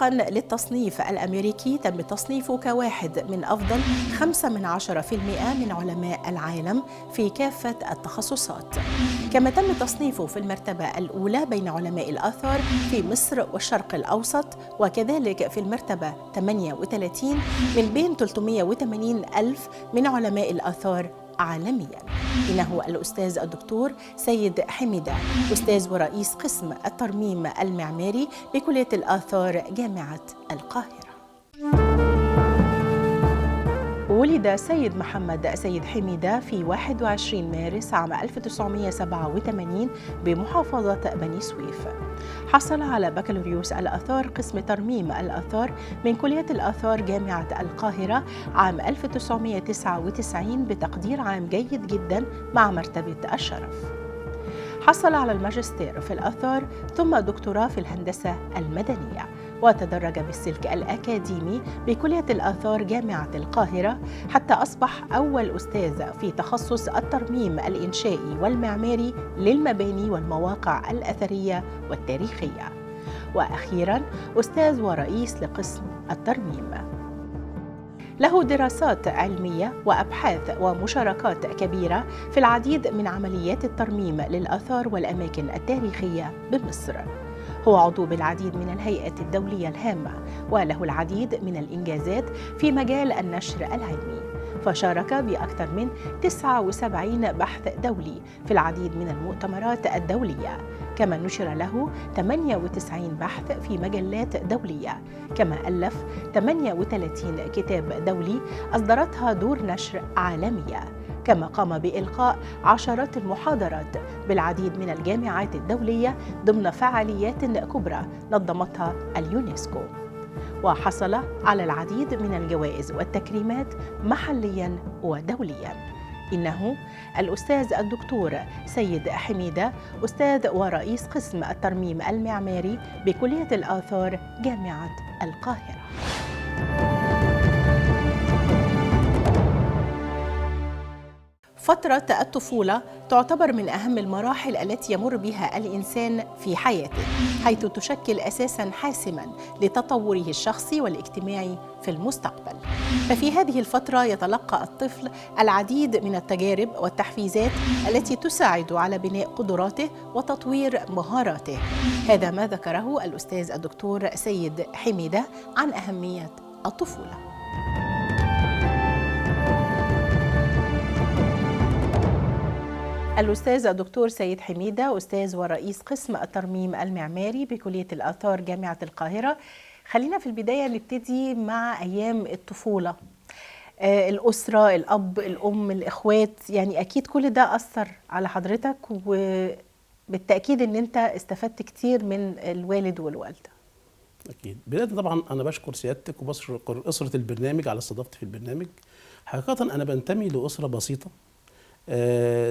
وطبقا للتصنيف الأمريكي تم تصنيفه كواحد من أفضل 0.5% من علماء العالم في كافة التخصصات. كما تم تصنيفه في المرتبة الأولى بين علماء الآثار في مصر والشرق الأوسط، وكذلك في المرتبة 38 من بين 380 ألف من علماء الآثار عالمياً. إنه الأستاذ الدكتور سيد حميدة، أستاذ ورئيس قسم الترميم المعماري بكلية الآثار جامعة القاهرة. ولد سيد محمد سيد حميدة في 21 مارس عام 1987 بمحافظة بني سويف. حصل على بكالوريوس الآثار قسم ترميم الآثار من كلية الآثار جامعة القاهرة عام 1999 بتقدير عام جيد جدا مع مرتبة الشرف. حصل على الماجستير في الآثار ثم دكتوراه في الهندسة المدنية، وتدرج بالسلك الأكاديمي بكلية الآثار جامعة القاهرة حتى أصبح أول أستاذ في تخصص الترميم الإنشائي والمعماري للمباني والمواقع الأثرية والتاريخية، وأخيراً أستاذ ورئيس لقسم الترميم. له دراسات علمية وأبحاث ومشاركات كبيرة في العديد من عمليات الترميم للآثار والأماكن التاريخية بمصر. هو عضو بالعديد من الهيئات الدولية الهامة، وله العديد من الإنجازات في مجال النشر العلمي، فشارك بأكثر من 79 بحث دولي في العديد من المؤتمرات الدولية، كما نشر له 98 بحث في مجلات دولية، كما ألف 38 كتاب دولي أصدرتها دور نشر عالمية، كما قام بإلقاء عشرات المحاضرات بالعديد من الجامعات الدولية ضمن فعاليات كبرى نظمتها اليونسكو، وحصل على العديد من الجوائز والتكريمات محلياً ودولياً. إنه الأستاذ الدكتور سيد حميدة، أستاذ ورئيس قسم الترميم المعماري بكلية الآثار جامعة القاهرة. فترة الطفولة تعتبر من أهم المراحل التي يمر بها الإنسان في حياته، حيث تشكل أساساً حاسماً لتطوره الشخصي والاجتماعي في المستقبل. ففي هذه الفترة يتلقى الطفل العديد من التجارب والتحفيزات التي تساعد على بناء قدراته وتطوير مهاراته. هذا ما ذكره الأستاذ الدكتور سيد حميدة عن أهمية الطفولة. الأستاذ الدكتور سيد حميدة، أستاذ ورئيس قسم الترميم المعماري بكلية الآثار جامعة القاهرة. خلينا في البداية نبتدي مع أيام الطفولة، الأسرة، الأب، الأم، الإخوات، يعني أكيد كل ده أثر على حضرتك، وبالتأكيد أن أنت استفدت كتير من الوالد والوالدة. أكيد. بداية طبعا أنا بشكر سيادتك وبشكر أسرة البرنامج على استضافتي في البرنامج. حقيقة أنا بنتمي لأسرة بسيطة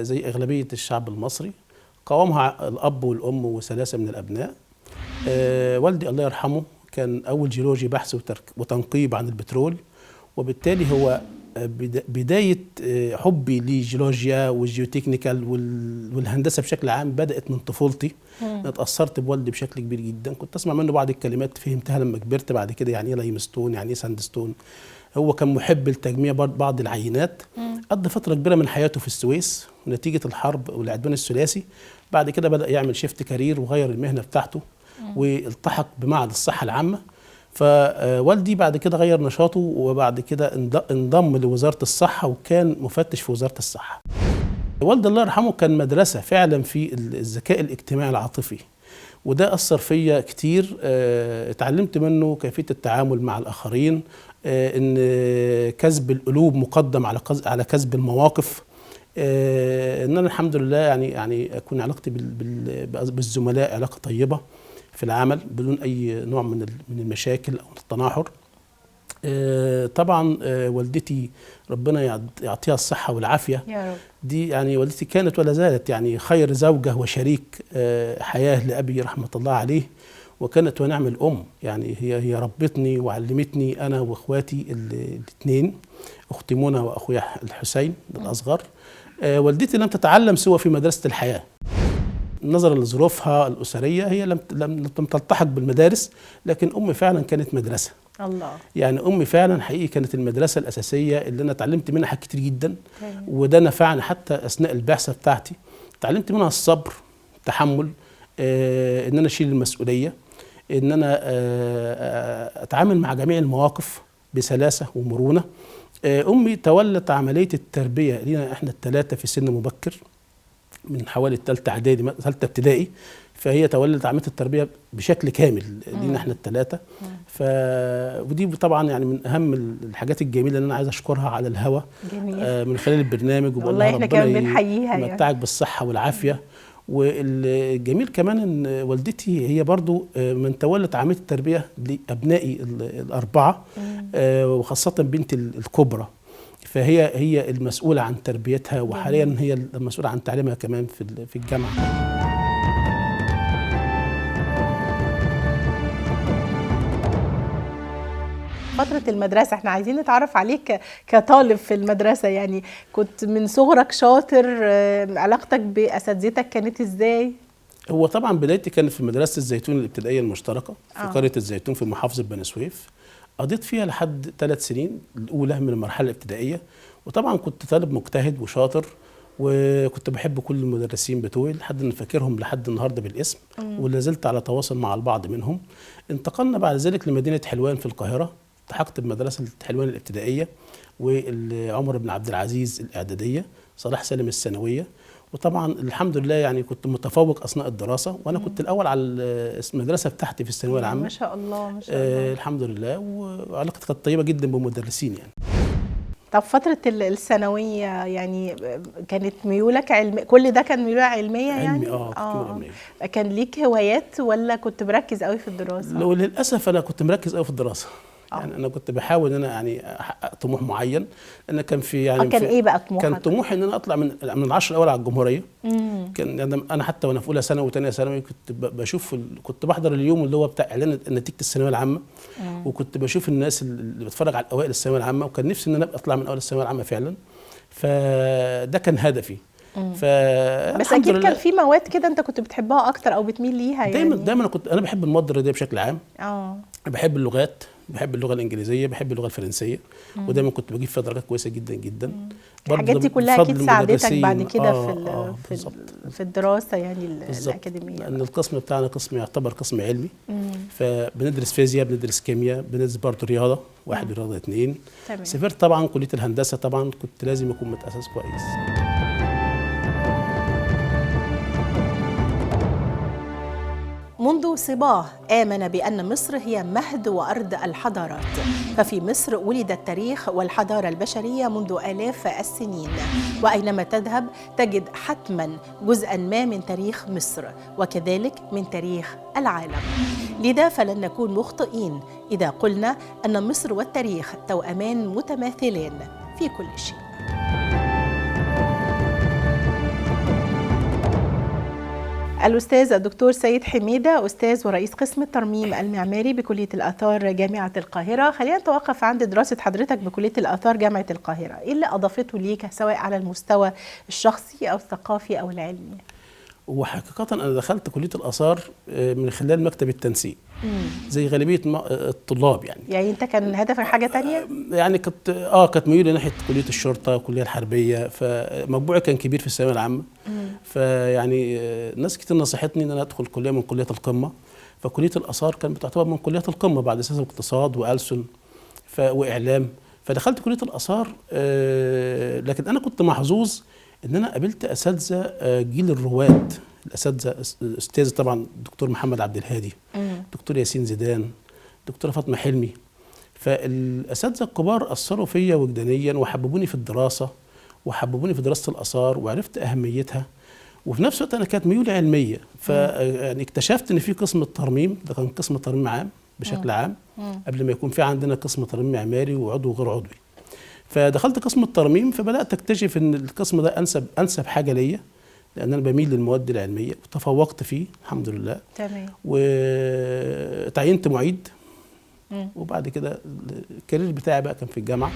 زي أغلبية الشعب المصري، قوامها الأب والأم وثلاثة من الأبناء. والدي الله يرحمه كان أول جيولوجي بحث وتنقيب عن البترول، وبالتالي هو بداية حبي للجيولوجيا وال geotechnical والهندسة بشكل عام بدأت من طفولتي. أنا اتأثرت بوالدي بشكل كبير جدا، كنت أسمع منه بعض الكلمات فهمتها لما كبرت بعد كده، يعني إيه limestone، يعني إيه sandstone. هو كان محب لتجميع بعض العينات. قضى فترة كبيرة من حياته في السويس نتيجة الحرب والعدوان الثلاثي. بعد كده بدأ يعمل shift career وغير المهنة بتاعته والتحق بمعهد الصحة العامة. فوالدي بعد كده غير نشاطه، وبعد كده انضم لوزارة الصحة وكان مفتش في وزارة الصحة. والدي الله يرحمه كان مدرسة فعلا في الذكاء الاجتماعي العاطفي، وده أثر فيا كتير. اتعلمت منه كيفية التعامل مع الآخرين، إن كسب القلوب مقدم على كسب المواقف. إن أنا الحمد لله يعني أكون علاقتي بالزملاء علاقة طيبة في العمل بدون أي نوع من المشاكل أو التناحر. طبعا والدتي ربنا يعطيها الصحة والعافية يا رب. دي يعني والدتي كانت ولا زالت يعني خير زوجة وشريك حياة لأبي رحمة الله عليه، وكانت ونعم الأم. يعني هي ربتني وعلمتني أنا وإخواتي الاثنين، أختي منى وأخويا الحسين الأصغر. والدتي لم تتعلم سوى في مدرسة الحياة. نظرا لظروفها الاسرية هي لم تلتحق بالمدارس، لكن امي فعلا كانت مدرسه. الله. يعني امي فعلا حقيقي كانت المدرسة الاساسية اللي انا اتعلمت منها حاجات كتير جدا، وده نفعني حتى اثناء البعثة بتاعتي. اتعلمت منها الصبر، التحمل، ان انا اشيل المسؤولية، ان انا اتعامل مع جميع المواقف بسلاسة ومرونه. امي تولت عملية التربية لينا احنا الثلاثة في سن مبكر، من حوالي الثالثة اعدادي، ثالثة ابتدائي، فهي تولت عملية التربية بشكل كامل لينا احنا الثلاثة. ودي طبعا يعني من اهم الحاجات الجميلة اللي انا عايز اشكرها على الهوا من خلال البرنامج، وبقول لها ربنا بنحييها يمتعك بالصحة والعافية. والجميل كمان ان والدتي هي برضو من تولت عملية التربية لابنائي الاربعة، وخاصة بنتي الكبرى، فهي هي المسؤولة عن تربيتها، وحاليا هي المسؤولة عن تعليمها كمان في الجامعة. فترة المدرسة احنا عايزين نتعرف عليك كطالب في المدرسة، يعني كنت من صغرك شاطر، علاقتك بأساتذتك كانت ازاي؟ هو طبعا بدايتي كانت في مدرسة الزيتون الابتدائية المشتركة في قرية الزيتون في محافظة بني سويف، قضيت فيها لحد 3 سنين الأولى من المرحلة الابتدائية. وطبعا كنت طالب مجتهد وشاطر، وكنت بحب كل المدرسين بتوعي لحد ان فاكرهم لحد النهارده بالاسم، ولا زلت على تواصل مع البعض منهم. انتقلنا بعد ذلك لمدينة حلوان في القاهرة، التحقت بمدرسة حلوان الابتدائية وعمر بن عبد العزيز الإعدادية، صلاح سالم الثانوية. وطبعا الحمد لله يعني كنت متفوق أثناء الدراسة، وأنا كنت الأول على المدرسة بتاعتي في الثانوية العامة. ما شاء الله ما شاء الله. الحمد لله، وعلاقتي كانت طيبة جدا بالمدرسين يعني. طب فترة الثانوية يعني كانت ميولك علمية، كل ده كان ميولك علمية يعني؟ علمي كنت ميول علمية. كان ليك هوايات ولا كنت مركز قوي في الدراسة؟ لو للأسف أنا كنت مركز قوي في الدراسة. يعني انا كنت بحاول ان انا يعني احقق طموح معين. انا كان في يعني كان ايه بقى طموحك؟ كان طموحي ان انا اطلع من 10 الاول على الجمهورية. كان انا حتى وانا في اولى ثانوي وثانيه ثانوي كنت بشوف، كنت بحضر اليوم اللي هو بتاع اعلان نتيجة الثانوية العامة، وكنت بشوف الناس اللي بتتفرج على اوائل الثانوية العامة، وكان نفسي ان انا ابقى اطلع من اوائل الثانوية العامة فعلا. فده كان هدفي. بس اكيد كان في مواد كده انت كنت بتحبها اكتر او بتميل ليها يعني. دايما كنت انا بحب المواد الرياضية بشكل عام. بحب اللغات، بحب اللغة الانجليزية، بحب اللغة الفرنسية، ودايما كنت بجيب فيها درجات كويسة جدا جدا. الحاجات دي كلها اكيد ساعدتك بعد كده في الدراسة يعني الاكاديمية، لان القسم بتاعنا قسم يعتبر قسم علمي. فبندرس فيزياء، بندرس كيمياء، بندرس برضه رياضة 1 ورياضة 2. سافرت طبعا كليه الهندسة، طبعا كنت لازم اكون متاسس كويس. منذ صباه آمن بأن مصر هي مهد وأرض الحضارات، ففي مصر ولد التاريخ والحضارة البشرية منذ آلاف السنين، وأينما تذهب تجد حتما جزءا ما من تاريخ مصر وكذلك من تاريخ العالم. لذا فلن نكون مخطئين إذا قلنا أن مصر والتاريخ توأمان متماثلين في كل شيء. الأستاذ الدكتور سيد حميدة، أستاذ ورئيس قسم الترميم المعماري بكلية الآثار جامعة القاهرة. خلينا نتوقف عند دراسة حضرتك بكلية الآثار جامعة القاهرة، إيه اللي أضافته ليك سواء على المستوى الشخصي أو الثقافي أو العلمي؟ وحقيقة أنا دخلت كلية الآثار من خلال مكتب التنسيق زي غالبية الطلاب يعني. يعني أنت كان هدفك حاجة تانية؟ يعني كنت كانت ميولي ناحية كلية الشرطة والكلية الحربية، فمجموعي كان كبير في الثانوية العامة. فيعني ناس كتير نصحتني إن أنا أدخل كلية من كليات القمة، فكلية الآثار كانت بتعتبر من كليات القمة بعد سياسة واقتصاد وألسن وإعلام. فدخلت كلية الآثار، لكن أنا كنت محظوظ ان انا قابلت اساتذة جيل الرواد، الاساتذة الاستاذ طبعا الدكتور محمد عبد الهادي، دكتور ياسين زيدان، دكتورة فاطمة حلمي. فالاساتذه الكبار اثروا فيا وجدانيا وحببوني في الدراسة وحببوني في دراسة الاثار، وعرفت اهميتها. وفي نفس الوقت انا كانت ميولي علمية، فيعني اكتشفت ان في قسم الترميم، ده كان قسم ترميم عام بشكل عام قبل ما يكون في عندنا قسم ترميم معماري وعضوي وغير عضوي. فدخلت قسم الترميم، فبدات اكتشف ان القسم ده انسب حاجة ليا، لان انا بميل للمواد العلمية، وتفوقت فيه الحمد لله. تمام. وتعينت معيد، وبعد كده الكارير بتاعي بقى كان في الجامعة.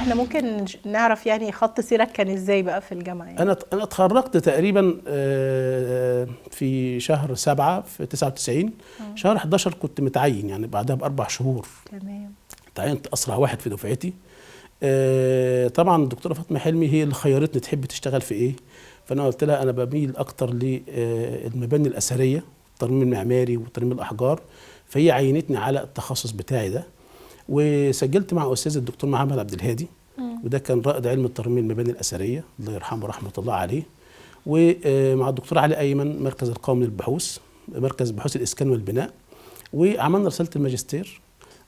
احنا ممكن نعرف يعني خط سيرك كان ازاي بقى في الجامعة يعني؟ انا اتخرجت تقريبا في شهر 7 في 99. شهر 11 كنت متعين، يعني بعدها ب4 شهور. تمام. تعينت اسرع واحد في دفعتي. طبعا الدكتورة فاطمة حلمي هي اللي خيرتني تحب تشتغل في ايه، فانا قلت لها انا بميل اكتر للمباني الاثرية، الترميم المعماري وترميم الاحجار، فهي عينتني على التخصص بتاعي ده. وسجلت مع استاذ الدكتور محمد عبد الهادي، وده كان رائد علم الترميم المباني الاثرية الله يرحمه رحمه الله عليه، ومع الدكتور علي ايمن مركز القومي للبحوث، مركز بحوث الاسكان والبناء، وعملنا رسالة الماجستير،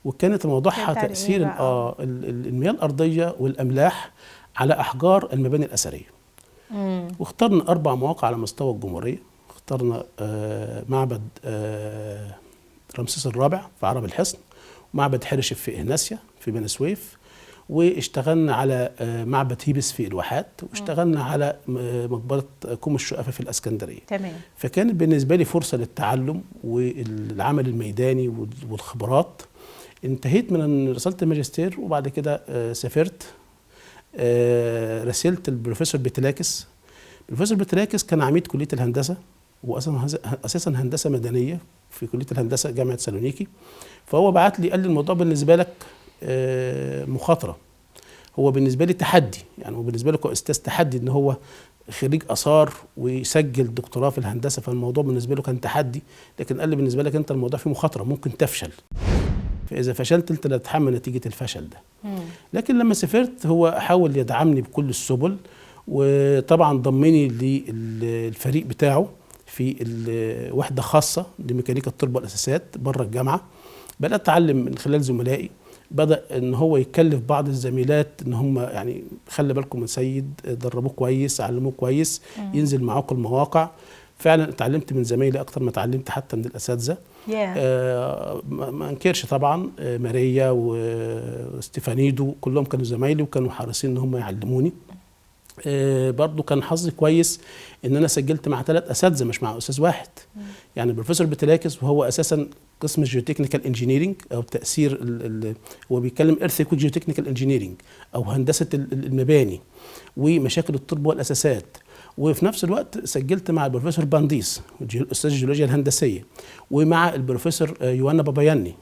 وكانت موضوعها تاثير المياه الارضية والاملاح على احجار المباني الاثرية. واخترنا 4 مواقع على مستوى الجمهورية. اخترنا معبد رمسيس الرابع في عرب الحصن، ومعبد حرشف في إهناسيا في بني سويف، واشتغلنا على معبد هيبس في الواحات، واشتغلنا على مقبرة كوم الشقافة في الإسكندرية. تمام. فكانت بالنسبة لي فرصة للتعلم والعمل الميداني والخبرات. انتهيت من رسالة الماجستير، وبعد كده سافرت، راسلت البروفيسور بتلاكس. البروفيسور بتلاكس كان عميد كلية الهندسة، وأساسا هندسة مدنية في كلية الهندسة جامعة سالونيكي. فهو بعت لي قال لي الموضوع بالنسبة لك مخاطرة، هو بالنسبة لي تحدي، يعني هو بالنسبة له كأستاذ تحدي إن هو خريج آثار ويسجل دكتوراه في الهندسة، فالموضوع بالنسبة له كان تحدي. لكن قال لي بالنسبة لك أنت الموضوع فيه مخاطرة، ممكن تفشل، فإذا فشلت أنت لا تتحمل نتيجة الفشل ده. لكن لما سافرت هو حاول يدعمني بكل السبل، وطبعا ضمني للفريق بتاعه في وحدة خاصة لميكانيكا التربة والأساسات بره الجامعة. بدأت أتعلم من خلال زملائي، بدأ إن هو يكلف بعض الزميلات إن هم يعني خلي بالكم من سيد، دربوه كويس، علموه كويس، ينزل معاكم المواقع. فعلا اتعلمت من زمايلي أكتر ما اتعلمت حتى من الأساتذة. ما انكرش طبعا ماريا وستيفانيدو كلهم كانوا زمايلي وكانوا حريصين إن هم يعلموني. برضو كان حظي كويس ان انا سجلت مع 3 اساتذة مش مع استاذ واحد. يعني البروفيسور بتلاكس وهو اساسا قسم ال geotechnical engineering او تاثير هو بيتكلم earthquake geotechnical engineering او هندسة المباني ومشاكل التربة والاساسات. وفي نفس الوقت سجلت مع البروفيسور بانديس استاذ الجيولوجيا الهندسية، ومع البروفيسور يوانا باباياني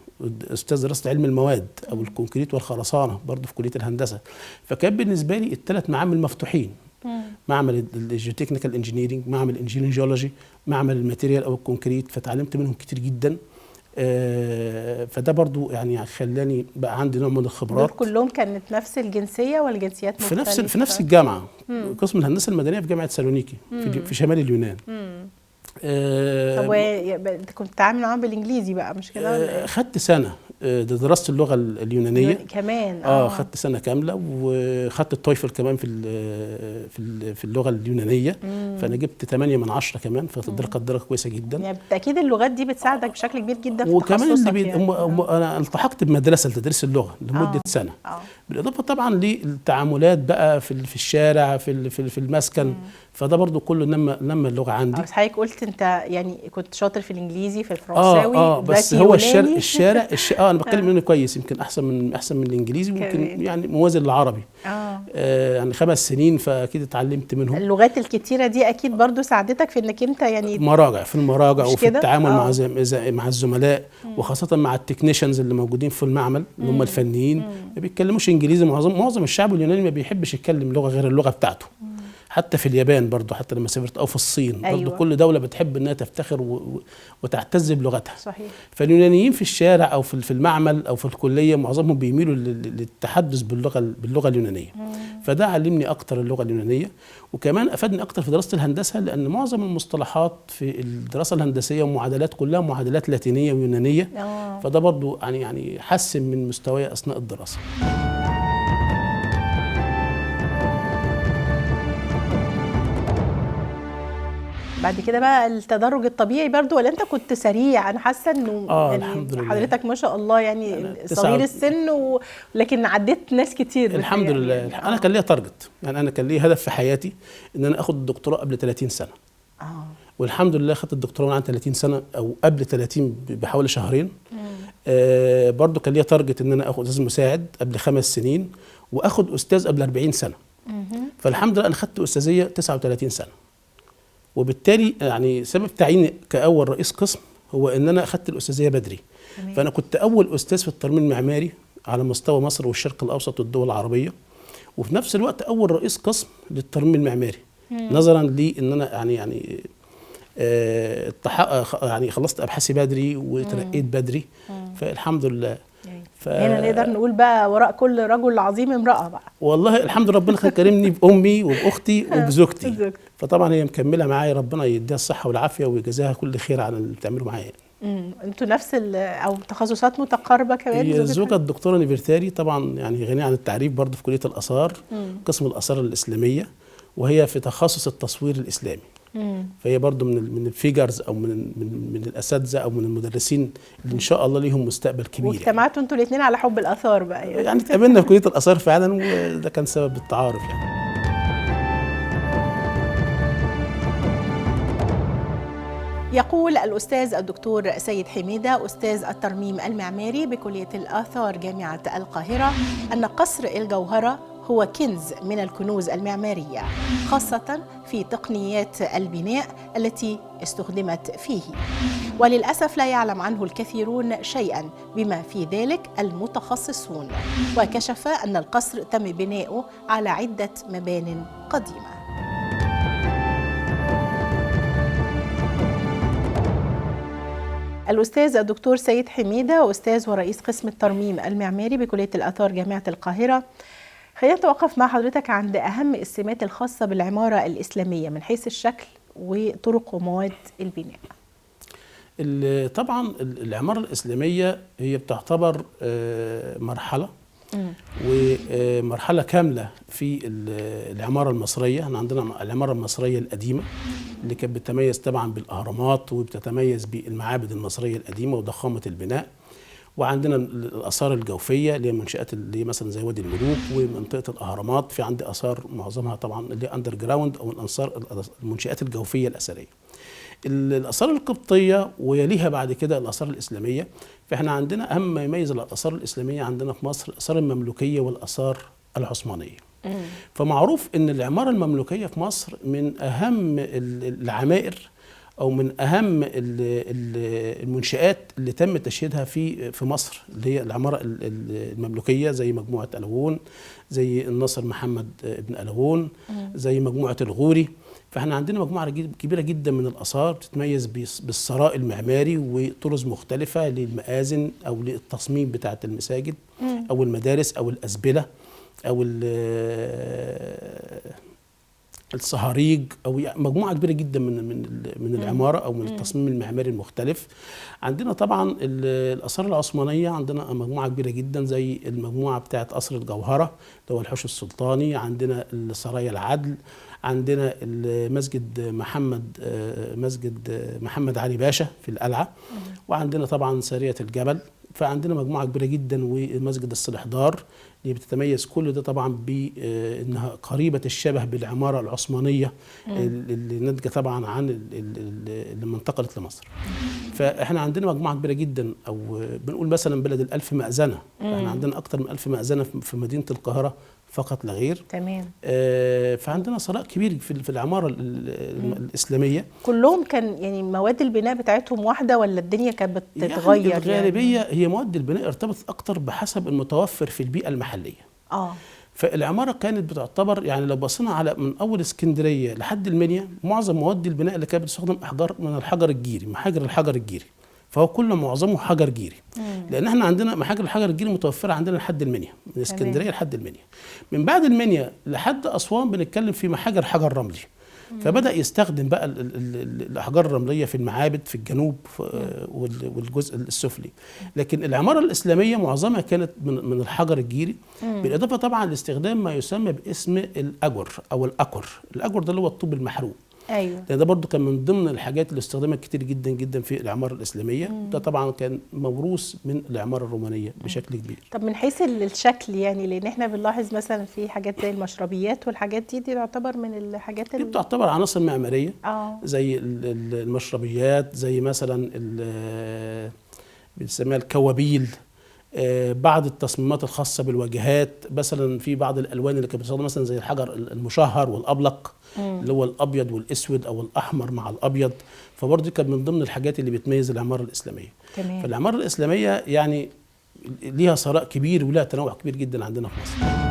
استاذ دراسة علم المواد او ال concrete والخرسانه برضه في كليه الهندسة. فكان بالنسبة لي ال3 معامل مفتوحين، معمل ال geotechnical engineering، معمل engineering geology، معمل ال material او ال concrete، فتعلمت منهم كتير جدا. فده برضو يعني خلاني بقى عندي نوع من الخبرات. دول كلهم كانت نفس الجنسية ولا جنسيات مختلفة؟ في نفس الجامعة، قسم الهندسة المدنية في جامعه سالونيكي في شمال اليونان. طب انت كنت بتتعامل معاهم بالانجليزي بقى مش كده؟ خدت سنة درست اللغة اليونانية كمان. خدت سنة كاملة، وخدت ال TOEFL كمان في اللغة اليونانية. فانا جبت 8 من 10 كمان، فالدرجه درجه كويسة جدا. يعني بالتاكيد اللغات دي بتساعدك بشكل كبير جدا في وكمان تخصصك. اللي يعني. انا التحقت بمدرسة لتدريس اللغة لمدة سنة. بالاضافة طبعا للتعاملات بقى في الشارع، في المسكن. فده برضو كله نما اللغة عندي. بس حضرتك قلت انت يعني كنت شاطر في الانجليزي في الفرنساوي، بس هو الشارع انا بتكلم منه كويس، يمكن احسن من الانجليزي، ممكن يعني موازي للعربي. يعني 5 سنين، فاكيد اتعلمت منهم. اللغات الكتيرة دي اكيد برضو ساعدتك في انك انت يعني مراجع في المراجع وفي التعامل مع الزملاء، وخاصة مع ال technicians اللي موجودين في المعمل اللي هم الفنيين. ما بيتكلموش انجليزي، معظم الشعب اليوناني ما بيحبش يتكلم لغة غير اللغة بتاعته. حتى في اليابان برضو، حتى لما سافرت، او في الصين. برضو كل دولة بتحب انها تفتخر وتعتز بلغتها. صحيح. فاليونانيين في الشارع او في المعمل او في الكلية معظمهم بيميلوا للتحدث باللغة اليونانية. فده علمني اكتر اللغة اليونانية، وكمان افادني اكتر في دراسة الهندسة، لان معظم المصطلحات في الدراسة الهندسية ومعادلات كلها معادلات لاتينية ويونانية. فده برضو يعني حسن من مستواي اثناء الدراسة. بعد كده بقى التدرج الطبيعي برضو، ولا انت كنت سريع؟ انا حاسه انه يعني حضرتك ما شاء الله يعني صغير السن ولكن عديت ناس كتير الحمد لله. يعني انا كان ليا target، يعني انا كان ليا هدف في حياتي ان انا اخد الدكتوراه قبل 30 سنة. والحمد لله خدت الدكتوراه وانا عندي 30 سنة او قبل 30 بحوالي شهرين. برضو كان ليا target ان انا اخد استاذ مساعد قبل 5 سنين، واخد استاذ قبل 40 سنة. فالحمد لله انا خدت استاذيه 39 سنة. وبالتالي يعني سبب تعييني كاول رئيس قسم هو ان انا اخدت الاستاذيه بدري. فانا كنت اول استاذ في الترميم المعماري على مستوى مصر والشرق الاوسط والدول العربية، وفي نفس الوقت اول رئيس قسم للترميم المعماري. نظرا لان انا يعني يعني خلصت ابحاثي بدري وترقيت بدري. فالحمد لله. هنا نقدر نقول بقى وراء كل رجل عظيم امرأة بقى. والله الحمد لله ربنا كرمني بأمي وبأختي وبزوجتي، فطبعا هي مكملة معايا، ربنا يديها الصحة والعافية ويجازاها كل خير على اللي بتعمله معايا. انتوا نفس او تخصصات متقاربة كمان؟ هي الزوجة الدكتورة نيفرتاري طبعا يعني غنية عن التعريف، برضه في كلية الآثار قسم الآثار الإسلامية، وهي في تخصص التصوير الإسلامي. فهي برضو من ال figures او من من من الاساتذة او من المدرسين اللي ان شاء الله ليهم مستقبل كبير. واجتمعتوا يعني انتوا الاثنين على حب الاثار بقى يعني اتقابلنا في كليه الاثار فعلا، وده كان سبب التعارف يعني. يقول الأستاذ الدكتور سيد حميدة أستاذ الترميم المعماري بكلية الآثار جامعة القاهرة أن قصر الجوهرة هو كنز من الكنوز المعمارية، خاصة في تقنيات البناء التي استخدمت فيه، وللأسف لا يعلم عنه الكثيرون شيئا بما في ذلك المتخصصون. وكشف أن القصر تم بناؤه على عدة مبان قديمة. الأستاذ الدكتور سيد حميدة أستاذ ورئيس قسم الترميم المعماري بكلية الآثار جامعة القاهرة، خلينا نتوقف مع حضرتك عند أهم السمات الخاصة بالعمارة الإسلامية من حيث الشكل وطرق ومواد البناء. طبعا العمارة الإسلامية هي بتعتبر مرحلة ومرحلة كاملة في العمارة المصرية. احنا عندنا العمارة المصرية القديمة اللي كانت بتتميز طبعا بالأهرامات وبتتميز بالمعابد المصرية القديمة وضخامة البناء، وعندنا الآثار الجوفية اللي هي منشآت اللي مثلا زي وادي الملوك ومنطقة الأهرامات، في عندي آثار معظمها طبعا اللي underground أو الآثار المنشآت الجوفية الأثرية. الآثار القبطية ويليها بعد كده الآثار الإسلامية. فإحنا عندنا أهم ما يميز الآثار الإسلامية عندنا في مصر الآثار المملوكية والآثار العثمانية. فمعروف إن العمارة المملوكية في مصر من أهم العمائر أو من أهم المنشآت اللي تم تشييدها في مصر، اللي هي العمارة المملوكية، زي مجموعة ألوون، زي الناصر محمد بن ألوون، زي مجموعة الغوري. فاحنا عندنا مجموعة كبيرة جدا من الآثار بتتميز بالثراء المعماري وطرز مختلفة للمآذن أو للتصميم بتاعة المساجد أو المدارس أو الأزبلة أو الصهاريج، او مجموعة كبيرة جدا من من العمارة او من التصميم المعماري المختلف. عندنا طبعا الاثار العثمانية، عندنا مجموعة كبيرة جدا زي المجموعة بتاعه قصر الجوهرة اللي هو الحوش السلطاني، عندنا سرايا العدل، عندنا مسجد محمد مسجد محمد علي باشا في القلعة، وعندنا طبعا ساريه الجبل. فعندنا مجموعة كبيرة جدا، ومسجد السلحدار اللي بتتميز كل ده طبعا بانها قريبه الشبه بالعماره العثمانية اللي ناتجة طبعا عن لما انتقلت لمصر. فاحنا عندنا مجموعة كبيرة جدا، او بنقول مثلا بلد الألف مأذنه، احنا عندنا اكثر من 1000 مأذنه في مدينة القاهرة فقط لا غير. تمام. فعندنا ثراء كبير في العمارة الاسلامية. كلهم كان يعني مواد البناء بتاعتهم واحدة ولا الدنيا كانت بتتغير؟ يعني الغالبية يعني هي مواد البناء ارتبطت اكتر بحسب المتوفر في البيئة المحلية. فالعماره كانت بتعتبر يعني لو بصينا على من اول اسكندرية لحد المنيا، معظم مواد البناء اللي كانت بتستخدم احجار من الحجر الجيري، محاجر الحجر الجيري، فهو كل معظمه حجر جيري. لان احنا عندنا محاجر الحجر الجيري متوفرة عندنا لحد المنيا، من اسكندرية لحد المنيا. من بعد المنيا لحد اسوان بنتكلم في محاجر حجر رملي. فبدا يستخدم بقى الاحجار الرملية في المعابد في الجنوب والجزء السفلي. لكن العمارة الاسلامية معظمها كانت من الحجر الجيري، بالاضافة طبعا لاستخدام ما يسمى باسم الاجر او الاكر. الاجر ده اللي هو الطوب المحروق. ايوه، ده برضو كان من ضمن الحاجات اللي استخدمت كتير جدا جدا في العمارة الاسلامية. ده طبعا كان موروث من العمارة الرومانية بشكل كبير. طب من حيث الشكل يعني، لان احنا بنلاحظ مثلا في حاجات زي المشربيات والحاجات دي تعتبر من الحاجات دي بتعتبر عناصر معمارية. زي المشربيات، زي مثلا بنسميها الكوابيل، بعض التصميمات الخاصة بالواجهات، مثلا في بعض الالوان اللي كانت بتستخدم مثلا زي الحجر المشهر والابلق اللي هو الابيض والاسود او الاحمر مع الابيض، فبرضه كانت من ضمن الحاجات اللي بتميز العمارة الاسلامية. تمام. فالعماره الاسلامية يعني ليها ثراء كبير ولها تنوع كبير جدا عندنا في مصر.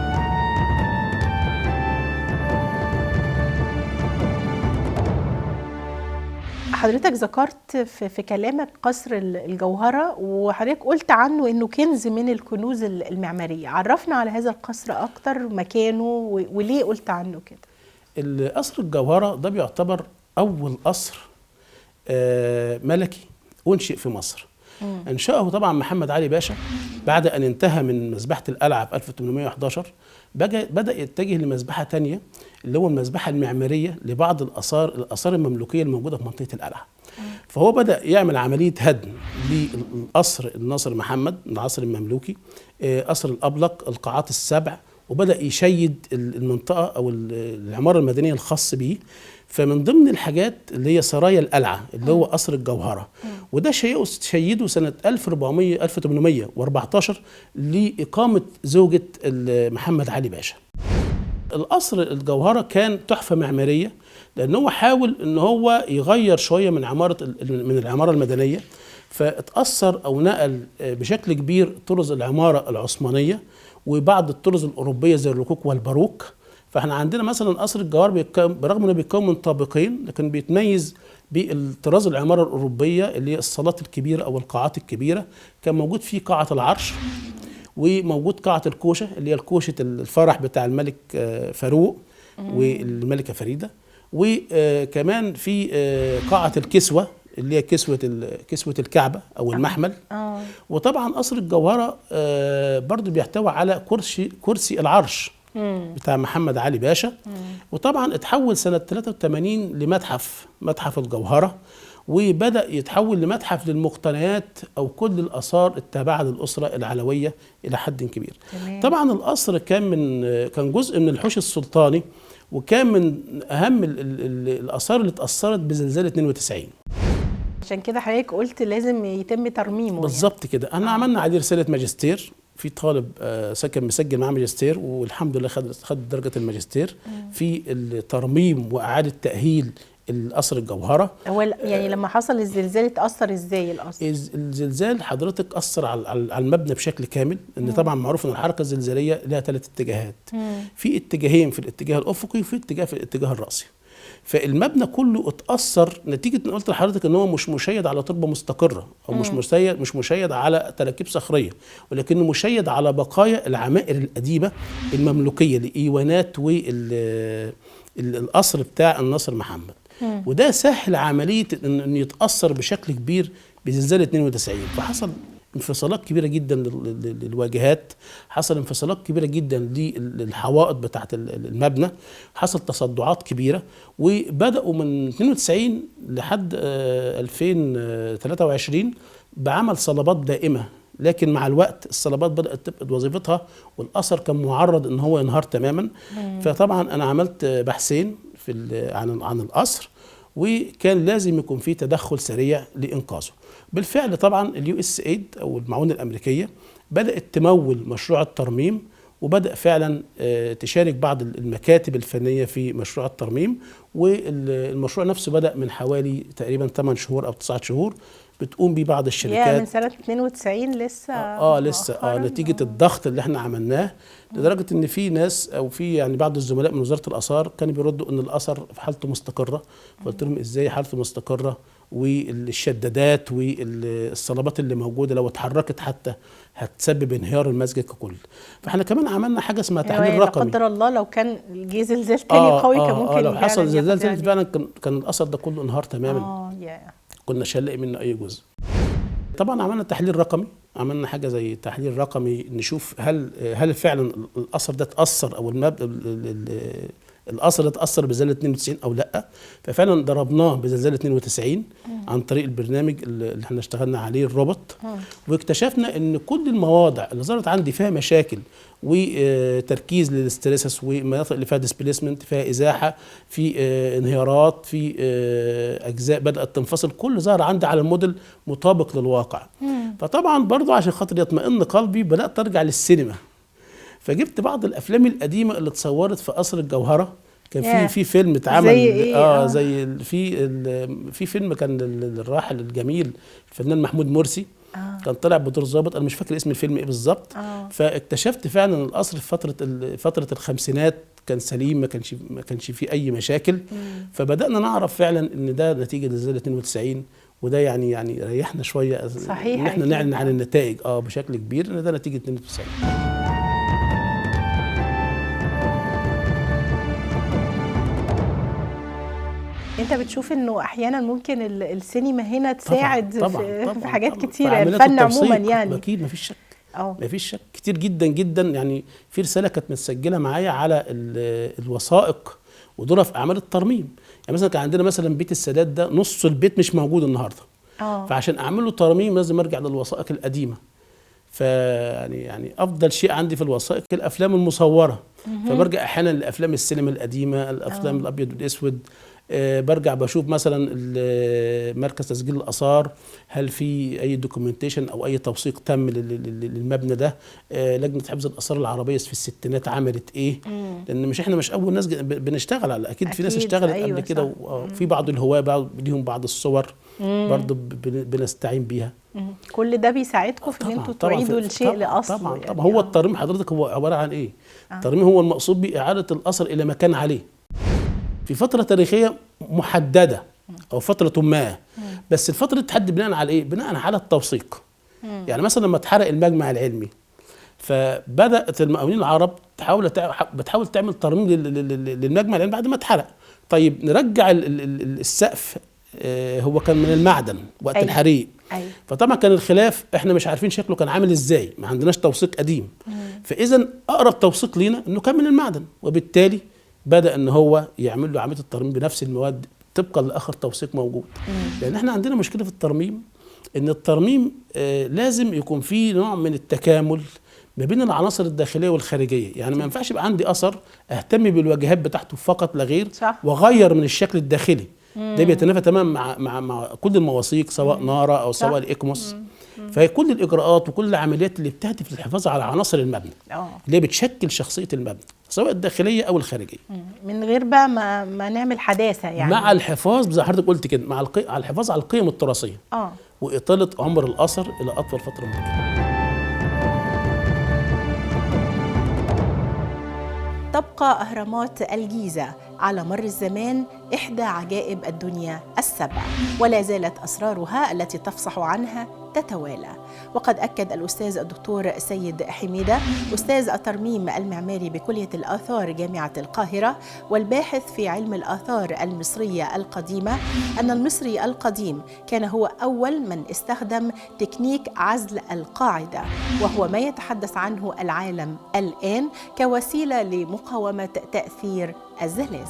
حضرتك ذكرت في كلامك قصر الجوهرة، وحضرتك قلت عنه إنه كنز من الكنوز المعمارية. عرفنا على هذا القصر أكتر، مكانه وليه قلت عنه كده؟ القصر الجوهرة ده بيعتبر أول قصر ملكي أنشئ في مصر. أنشأه طبعا محمد علي باشا بعد أن انتهى من مذبحة القلعة في 1811. بدأ يتجه لمذبحة تانية اللي هو المذبحة المعمارية لبعض الآثار المملوكية الموجودة في منطقة القلعة. فهو بدأ يعمل عملية هدم للقصر الناصر محمد العصر المملوكي، قصر الأبلق، القاعات السبع، وبدأ يشيد المنطقة أو العمارة المدنية الخاص بيه. فمن ضمن الحاجات اللي هي سرايا القلعة اللي هو قصر الجوهرة، وده شيده سنة 1814 لإقامة زوجة محمد علي باشا. القصر الجوهرة كان تحفة معمارية، لأن هو حاول إن هو يغير شوية من من العمارة المدنية، فاتأثر أو نقل بشكل كبير طرز العمارة العثمانية وبعض الطرز الأوروبية زي الركوك والباروك. فاحنا عندنا مثلا قصر الجوهرة برغم انه بيتكون من طابقين، لكن بيتميز بالطراز العمارة الأوروبية اللي هي الصالات الكبيرة أو القاعات الكبيرة. كان موجود فيه قاعة العرش، وموجود قاعة الكوشة اللي هي الكوشة الفرح بتاع الملك فاروق والملكة فريدة، وكمان في قاعة الكسوة اللي هي كسوة الكعبة أو المحمل. وطبعا قصر الجوهرة برضو بيحتوي على كرسي العرش بتاع محمد علي باشا. وطبعا اتحول سنة 83 لمتحف، متحف الجوهرة، وبدأ يتحول لمتحف للمقتنيات أو كل الآثار التابعة للأسرة العلوية إلى حد كبير. تمام. طبعا القصر كان جزء من الحوش السلطاني، وكان من أهم الآثار اللي اتأثرت بزلزال 92. عشان كده حضرتك قلت لازم يتم ترميمه. بالظبط يعني. كده احنا عملنا عليه رسالة ماجستير، في طالب سكن مسجل معاه ماجستير والحمد لله خد درجة الماجستير في الترميم وإعادة تأهيل القصر الجوهرة. هو يعني لما حصل الزلزال اتأثر ازاي القصر؟ الزلزال حضرتك أثر على المبنى بشكل كامل، لأن طبعا معروف ان الحركة الزلزالية لها 3 اتجاهات. في اتجاهين في الاتجاه الأفقي وفي اتجاه في الاتجاه الرأسي. فالمبنى كله اتأثر نتيجة ان قلت لحضرتك ان هو مش مشيد على تربة مستقرة او مش مشيد على تراكيب صخرية، ولكنه مشيد على بقايا العمائر القديمة المملوكية لإيوانات والقصر بتاع الناصر محمد. وده سهل عملية ان يتأثر بشكل كبير بزلزال 92. فحصل انفصالات كبيرة جدا للواجهات، حصل انفصالات كبيرة جدا للحوائط بتاعت المبنى، حصل تصدعات كبيرة. وبدأوا من 92 لحد 2023 بعمل صلابات دائمة، لكن مع الوقت الصلابات بدأت تفقد وظيفتها والأثر كان معرض ان هو ينهار تماما. فطبعا انا عملت بحثين في عن القصر، وكان لازم يكون في تدخل سريع لإنقاذه. بالفعل طبعا ال USAID او المعونة الامريكية بدات تمول مشروع الترميم، وبدا فعلا تشارك بعض المكاتب الفنية في مشروع الترميم. والمشروع نفسه بدا من حوالي تقريبا 8 شهور او 9 شهور، بتقوم بيه بعض الشركات. من سنة 92 لسه لسه نتيجة الضغط اللي احنا عملناه، لدرجة ان في ناس او في يعني بعض الزملاء من وزارة الاثار كانوا بيردوا ان الاثر في حالته مستقره. فقلت لهم ازاي حالته مستقره والشدادات والصلابات اللي موجودة لو اتحركت حتى هتسبب انهيار المسجد ككل. فاحنا كمان عملنا حاجة اسمها تحليل رقمي. لا قدر الله لو كان جه زلزال تاني قوي كان ممكن لو حصل زلزال تاني فعلا كان الاثر ده كله انهار تماما. كنا شلق منه اي جزء. طبعا عملنا تحليل رقمي، عملنا حاجة زي تحليل رقمي نشوف هل فعلا الاثر ده اتاثر او الاثر اتاثر بزلزال 92 او لا. ففعلا ضربناه بزلزال 92 عن طريق البرنامج اللي احنا اشتغلنا عليه الروبوت، واكتشفنا ان كل المواضع اللي ظهرت عندي فيها مشاكل وتركيز لل stresses ومناطق اللي فيها displacement، فيها ازاحه، في انهيارات، في اجزاء بدات تنفصل، كل ظهر عندي على الموديل مطابق للواقع. فطبعا برضو عشان خاطر يطمئن قلبي بدات ارجع للسينما، فجبت بعض الافلام القديمة اللي اتصورت في قصر الجوهرة. كان في فيلم اتعمل زي إيه؟ زي في فيلم كان للراحل الجميل الفنان محمود مرسي، كان طلع بدور ظابط، انا مش فاكر اسم الفيلم ايه بالظبط. فاكتشفت فعلا القصر في فترة الخمسينات كان سليم، ما كانش فيه اي مشاكل. فبدانا نعرف فعلا ان ده نتيجة زلزال 92، وده يعني ريحنا شوية. صحيح، ان احنا نعلن عن النتائج بشكل كبير ان ده نتيجة 92. انت بتشوف انه احيانا ممكن السينما هنا تساعد؟ طبعاً طبعاً في حاجات طبعاً كتيرة، الفن عموما يعني اكيد مفيش شك، مفيش شك كتير جدا جدا. يعني في رسالة كانت متسجله معايا على الوثائق ودورها في اعمال الترميم. يعني مثلا كان عندنا مثلا بيت السادات ده نص البيت مش موجود النهارده، فعشان اعمل له ترميم لازم ارجع للوثائق القديمة. فيعني يعني افضل شيء عندي في الوثائق الافلام المصورة، فبرجع احيانا لافلام السينما القديمة، الافلام الابيض والاسود. برجع بشوف مثلا مركز تسجيل الاثار، هل في اي documentation او اي توثيق تم للمبنى ده. لجنة حفظ الاثار العربية في الستينات عملت ايه؟ لان مش احنا مش اول ناس بنشتغل على، اكيد في ناس اشتغلت قبل كده، وفي بعض الهواه ليهم بعض الصور برضه بنستعين بيها. كل ده بيساعدكم في ان انتوا تعيدوا الشيء لاصله. طبعا يعني. طبعا هو الترميم حضرتك هو عبارة عن ايه؟ الترميم هو المقصود به اعاده الاثر الى مكان عليه في فترة تاريخية محددة أو فترة ما، بس الفترة تحدد بناء على إيه؟ بناء على التوثيق. يعني مثلا لما اتحرق المجمع العلمي، فبدأت المقاولين العرب بتحاول تعمل ترميم للمجمع العلمي بعد ما اتحرق. طيب نرجع السقف، هو كان من المعدن وقت الحريق. فطبعا كان الخلاف احنا مش عارفين شكله كان عامل ازاي، ما عندناش توثيق قديم. فإذا أقرب توثيق لينا إنه كان من المعدن، وبالتالي بدأ ان هو يعمل له عملية الترميم بنفس المواد طبقا لاخر توثيق موجود. لان احنا عندنا مشكلة في الترميم، ان الترميم لازم يكون فيه نوع من التكامل ما بين العناصر الداخلية والخارجية. يعني ما ينفعش يبقى عندي اثر اهتم بالواجهات بتاعته فقط لا غير، واغير من الشكل الداخلي. ده بيتنافى تماما مع كل المواثيق، سواء نارا او سواء الاكموس. فهي كل الاجراءات وكل العمليات اللي بتهدف للحفاظ على عناصر المبنى اللي بتشكل شخصية المبنى سواء الداخلية او الخارجية، من غير بقى ما نعمل حداثة يعني، مع الحفاظ زي حضرتك قلت كده، مع على الحفاظ على القيم التراثية واطاله عمر الاثر الى اطول فترة ممكنة. تبقى أهرامات الجيزة على مر الزمان إحدى عجائب الدنيا السبع، ولا زالت أسرارها التي تفصح عنها تتوالى. وقد أكد الأستاذ الدكتور سيد حميدة، أستاذ الترميم المعماري بكلية الآثار جامعة القاهرة والباحث في علم الآثار المصرية القديمة، أن المصري القديم كان هو أول من استخدم تكنيك عزل القاعدة، وهو ما يتحدث عنه العالم الآن كوسيلة لمقاومة تأثير الزلازل.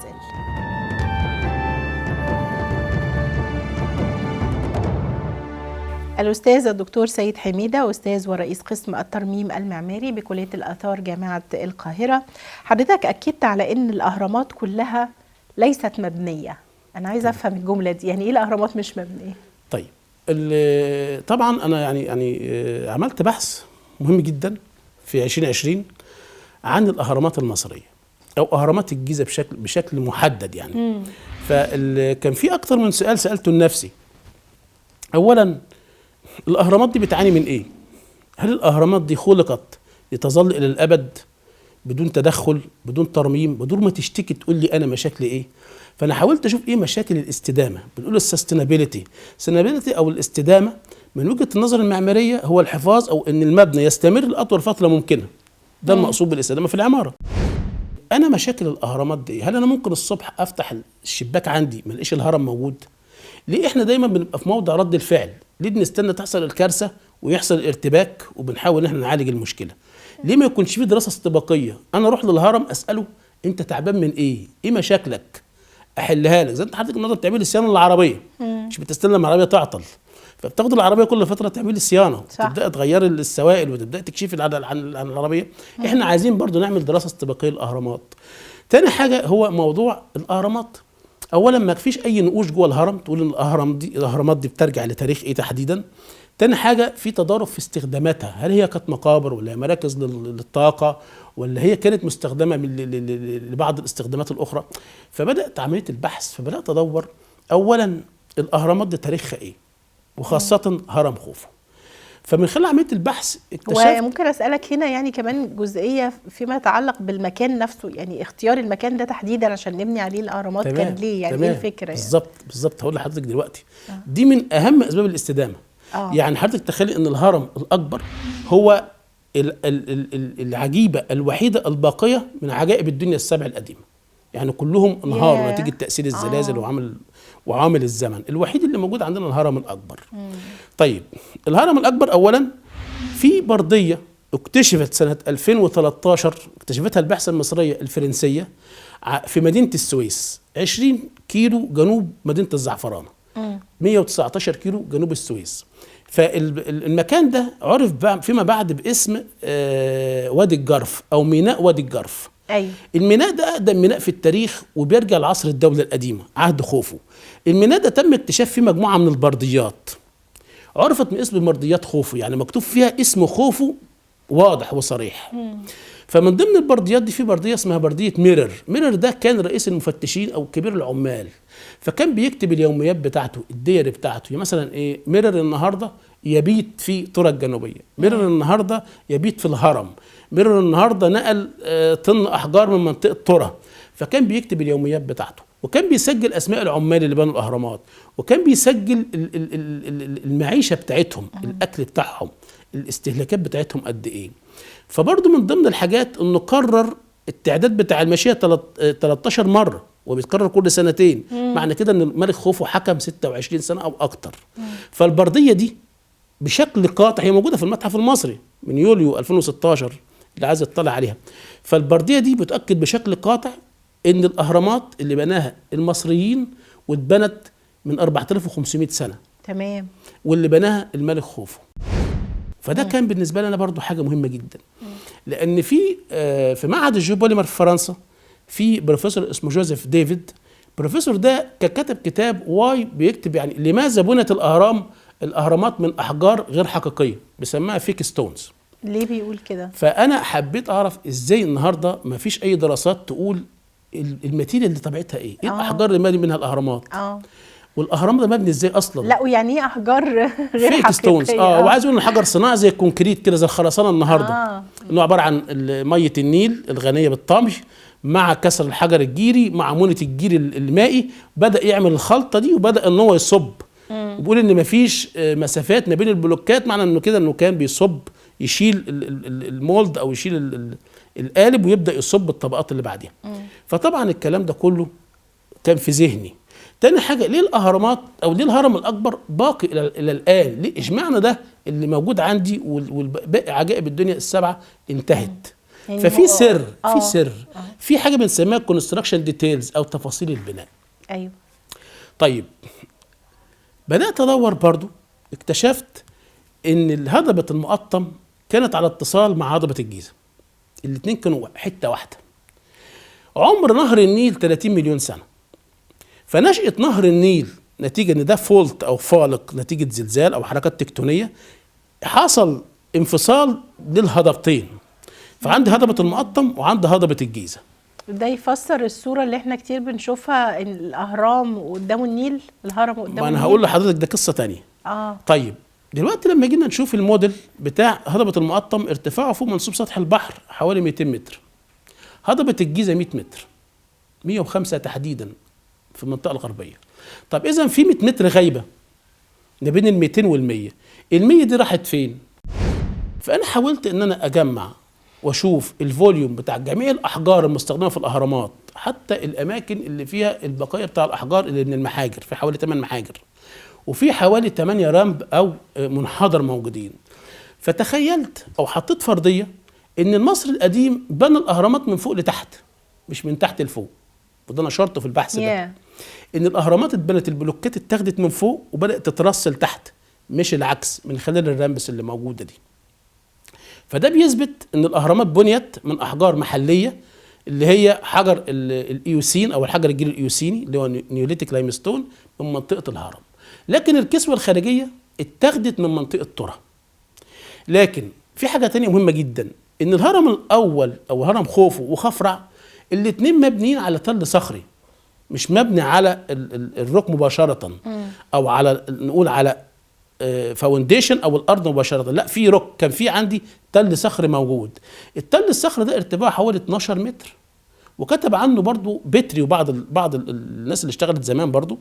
الأستاذ الدكتور سيد حميدة، أستاذ ورئيس قسم الترميم المعماري بكلية الآثار جامعة القاهرة، حضرتك أكدت على أن الأهرامات كلها ليست مبنية. أنا عايزة أفهم الجملة دي، يعني إيه الأهرامات مش مبنية؟ طيب طبعا أنا يعني عملت بحث مهم جدا في 2020 عن الأهرامات المصرية أو أهرامات الجيزة بشكل محدد يعني. فكان في أكتر من سؤال سألته لنفسي. أولا، الأهرامات دي بتعاني من إيه؟ هل الأهرامات دي خلقت لتظل إلى الأبد بدون تدخل، بدون ترميم، بدون ما تشتكي تقول لي أنا مشاكلي إيه؟ فأنا حاولت أشوف إيه مشاكل الاستدامة، بنقول ال sustainability. ال sustainability أو الاستدامة من وجهة النظر المعمارية هو الحفاظ أو إن المبنى يستمر لأطول فترة ممكنة. ده المقصود بالاستدامة في العمارة. أنا مشاكل الأهرامات دي، هل أنا ممكن الصبح أفتح الشباك عندي ما ألاقيش الهرم موجود؟ ليه إحنا دايما بنبقى في موضع رد الفعل؟ ليه بنستنى تحصل الكارثة ويحصل الارتباك وبنحاول ان احنا نعالج المشكلة؟ ليه ما يكونش في دراسة استباقية؟ انا اروح للهرم اساله انت تعبان من ايه؟ ايه مشاكلك؟ احلها لك. زي انت حضرتك النهارده بتعملي صيانة للعربية، مش بتستنى لما العربية تعطل، فبتاخد العربية كل فترة تعملي صيانة، تبدا تغيري السوائل وتبدا تكشفي عن العربية. احنا عايزين برضو نعمل دراسة استباقية للاهرامات. تاني حاجة هو موضوع الاهرامات. اولا ما فيش اي نقوش جوه الهرم تقول ان الاهرامات دي بترجع لتاريخ ايه تحديدا. تاني حاجة في تضارب في استخداماتها، هل هي كانت مقابر ولا هي مراكز للطاقة ولا هي كانت مستخدمة لبعض الاستخدامات الاخرى. فبدات عملية البحث، فبدات ادور اولا الاهرامات دي تاريخها ايه، وخاصة هرم خوفو. فمن خلال عملية البحث اكتشفت. وممكن اسالك هنا يعني كمان جزئية فيما يتعلق بالمكان نفسه، يعني اختيار المكان ده تحديدا عشان نبني عليه الاهرامات كان ليه؟ يعني ايه الفكرة؟ بالظبط يعني؟ بالظبط، هقول لحضرتك دلوقتي. دي من اهم اسباب الاستدامة. يعني حضرتك تخيل ان الهرم الاكبر هو العجيبة الوحيدة الباقية من عجائب الدنيا السبع القديمة، يعني كلهم انهاروا نتيجة تاثير الزلازل وعامل الزمن. الوحيد اللي موجود عندنا الهرم الاكبر. طيب الهرم الاكبر اولا في برديه اكتشفت سنة 2013، اكتشفتها البعثة المصرية الفرنسية في مدينة السويس، 20 كيلو جنوب مدينة الزعفرانه، 119 كيلو جنوب السويس. فالمكان ده عرف فيما بعد باسم وادي الجرف او ميناء وادي الجرف. أيوة. الميناء ده أقدم ميناء في التاريخ وبيرجع لعصر الدولة القديمة، عهد خوفو. الميناء ده تم اكتشاف فيه مجموعة من البرديات عرفت من اسم برديات خوفو، يعني مكتوب فيها اسم خوفو واضح وصريح. فمن ضمن البرديات دي في بردية اسمها بردية ميرر. ميرر ده كان رئيس المفتشين أو كبير العمال، فكان بيكتب اليوميات بتاعته، ال diary بتاعته. يعني مثلا إيه، ميرر النهارده يبيت في ترى الجنوبية، ميرر النهارده يبيت في الهرم، ميرر النهارده نقل طن احجار من منطقة ترى. فكان بيكتب اليوميات بتاعته، وكان بيسجل اسماء العمال اللي بنوا الاهرامات، وكان بيسجل المعيشة بتاعتهم، الاكل بتاعهم، الاستهلاكات بتاعتهم قد ايه. فبرضه من ضمن الحاجات انه قرر التعداد بتاع الماشية 13 مرة، وبيتكرر كل سنتين. معنى كده ان الملك خوفو حكم 26 سنة او اكتر. فالبرديه دي بشكل قاطع هي موجودة في المتحف المصري من يوليو 2016 اللي عايز يطلع عليها. فالبرديه دي بتاكد بشكل قاطع ان الاهرامات اللي بناها المصريين واتبنت من 4500 سنة، تمام، واللي بناها الملك خوفو. فده كان بالنسبة لنا برضو حاجة مهمة جدا، لان في معهد الجيوبوليمر في فرنسا في بروفيسور اسمه جوزيف ديفيد. البروفيسور ده كتب كتاب why، بيكتب يعني لماذا بنت الاهرامات من احجار غير حقيقية، بيسميها fake stones. ليه بيقول كده؟ فانا حبيت اعرف ازاي النهارده ما فيش اي دراسات تقول ال material اللي طبيعتها ايه؟ ايه الاحجار اللي مبني منها الاهرامات؟ والاهرام ده مبني ازاي اصلا؟ لا، ويعني ايه احجار غير fake stones؟ وعايز اقول ان حجر صناعي زي ال concrete كده، زي الخرسانه النهارده، انه عبارة عن مية النيل الغنية بالطمي مع كسر الحجر الجيري مع مونه الجير المائي، بدا يعمل الخلطة دي وبدا ان هو يصب. وبيقول ان مفيش مسافات ما بين البلوكات، معنى انه كده انه كان بيصب، يشيل ال mold او يشيل القالب ويبدا يصب الطبقات اللي بعديها. فطبعا الكلام ده كله كان في ذهني. تاني حاجة، ليه الاهرامات او ليه الهرم الاكبر باقي الى الان؟ ليه اشمعنى ده اللي موجود عندي والباقي عجائب الدنيا السبعة انتهت؟ يعني ففي سر، في سر، في حاجة بنسميها construction details او تفاصيل البناء. ايوه. طيب بدات ادور برضو، اكتشفت ان هضبه المقطم كانت على اتصال مع هضبه الجيزة، الاثنين كانوا حتة واحدة. عمر نهر النيل 30 مليون سنة، فنشأة نهر النيل نتيجة ان ده fault او فالق نتيجة زلزال او حركات تكتونيه، حصل انفصال للهضبتين. فعندي هضبه المقطم وعندي هضبه الجيزة. ده يفسر الصورة اللي احنا كتير بنشوفها ان الاهرام وقدامه النيل، الهرم قدامه النيل. ما انا هقول لحضرتك ده قصة ثانية. طيب دلوقتي لما جينا نشوف الموديل بتاع هضبه المقطم، ارتفاعه فوق منسوب سطح البحر حوالي 200 متر. هضبه الجيزة 100 متر، 105 تحديدا في المنطقة الغربية. طب اذا في 100 متر غايبة ما بين ال 200 وال 100، ال 100 دي راحت فين؟ فانا حاولت ان انا اجمع واشوف ال volume بتاع جميع الاحجار المستخدمة في الاهرامات، حتى الاماكن اللي فيها البقايا بتاع الاحجار اللي من المحاجر، في حوالي 8 محاجر وفي حوالي 8 ramp او منحدر موجودين. فتخيلت او حطيت فرضية ان المصري القديم بنى الاهرامات من فوق لتحت. مش من تحت لفوق، وده نشرته في البحث ده. ان الاهرامات اتبنت، البلوكات اتاخدت من فوق وبدات تترص لتحت، مش العكس، من خلال ال ramps اللي موجودة دي. فده بيثبت ان الاهرامات بنيت من احجار محليه اللي هي حجر الايوسين او الحجر الجيل الايوسيني اللي هو Neolithic limestone من منطقة الهرم. لكن الكسوة الخارجية اتاخدت من منطقة ترى. لكن في حاجة تانية مهمة جدا، ان الهرم الاول او هرم خوفو وخفرع الاثنين مبنيين على تل صخري، مش مبني على الرك مباشرة، او على نقول على foundation او الارض مباشرة، لا في رك، كان في عندي تل صخري موجود. التل الصخري ده ارتفاعه حوالي 12 متر، وكتب عنه برضو بتري وبعض بعض الناس اللي اشتغلت زمان برضو،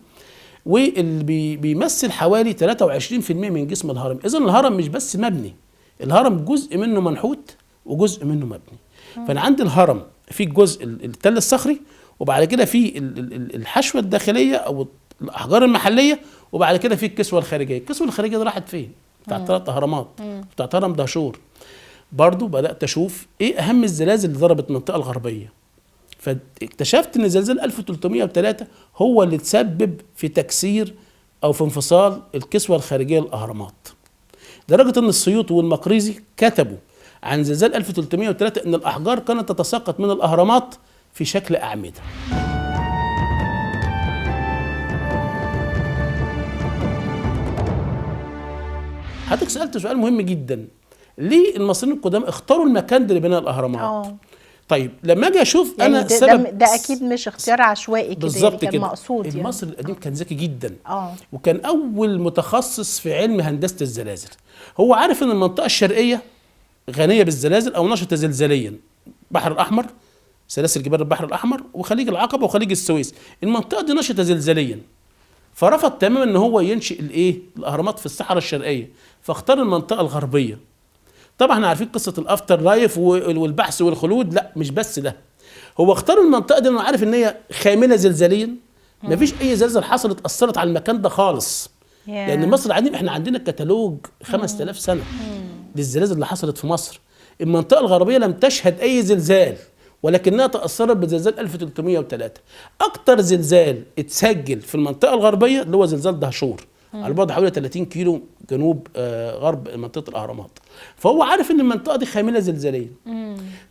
واللي بيمثل حوالي 23% من جسم الهرم. اذا الهرم مش بس مبني، الهرم جزء منه منحوت وجزء منه مبني. فانا عندي الهرم في الجزء التل الصخري، وبعد كده في الحشوه الداخلية او الاحجار المحلية، وبعد كده في الكسوة الخارجية. الكسوة الخارجية دي راحت فين؟ بتاعت 3 اهرامات، بتاعت هرم دهشور. برضو بدات اشوف ايه اهم الزلازل اللي ضربت المنطقة الغربية، فاكتشفت ان زلزال 1303 هو اللي تسبب في تكسير او في انفصال الكسوة الخارجية للاهرامات. لدرجة ان السيوط والمقريزي كتبوا عن زلزال 1303 ان الاحجار كانت تتساقط من الاهرامات في شكل اعمدة. حضرتك سالت سؤال مهم جدا، ليه المصريين القدامى اختاروا المكان ده لبناء الاهرامات؟ طيب لما اجي اشوف يعني انا سبب ده اكيد مش اختيار عشوائي كده، بالظبط يعني كان مقصود. يعني المصري القديم كان ذكي جدا، وكان اول متخصص في علم هندسة الزلازل. هو عارف ان المنطقة الشرقية غنية بالزلازل او نشطة زلزاليا، البحر الاحمر، سلاسل جبال البحر الاحمر، وخليج العقبة وخليج السويس، المنطقة دي نشطة زلزاليا. فرفض تماما ان هو ينشئ الايه الاهرامات في الصحراء الشرقية، فاختار المنطقة الغربية. طبعا احنا عارفين قصة ال afterlife والبحث والخلود، لا مش بس ده، هو اختار المنطقة دي لانه عارف ان هي خامله زلزاليا، مفيش اي زلزال حصلت اثرت على المكان ده خالص. لان مصر القديم احنا عندنا كتالوج 5000 سنة للزلازل اللي حصلت في مصر. المنطقة الغربية لم تشهد اي زلزال، ولكنها تاثرت بزلزال 1303. اكتر زلزال اتسجل في المنطقة الغربية اللي هو زلزال دهشور، على بعد حوالي 30 كيلو جنوب غرب منطقة الاهرامات. فهو عارف ان المنطقة دي خامله زلزاليه.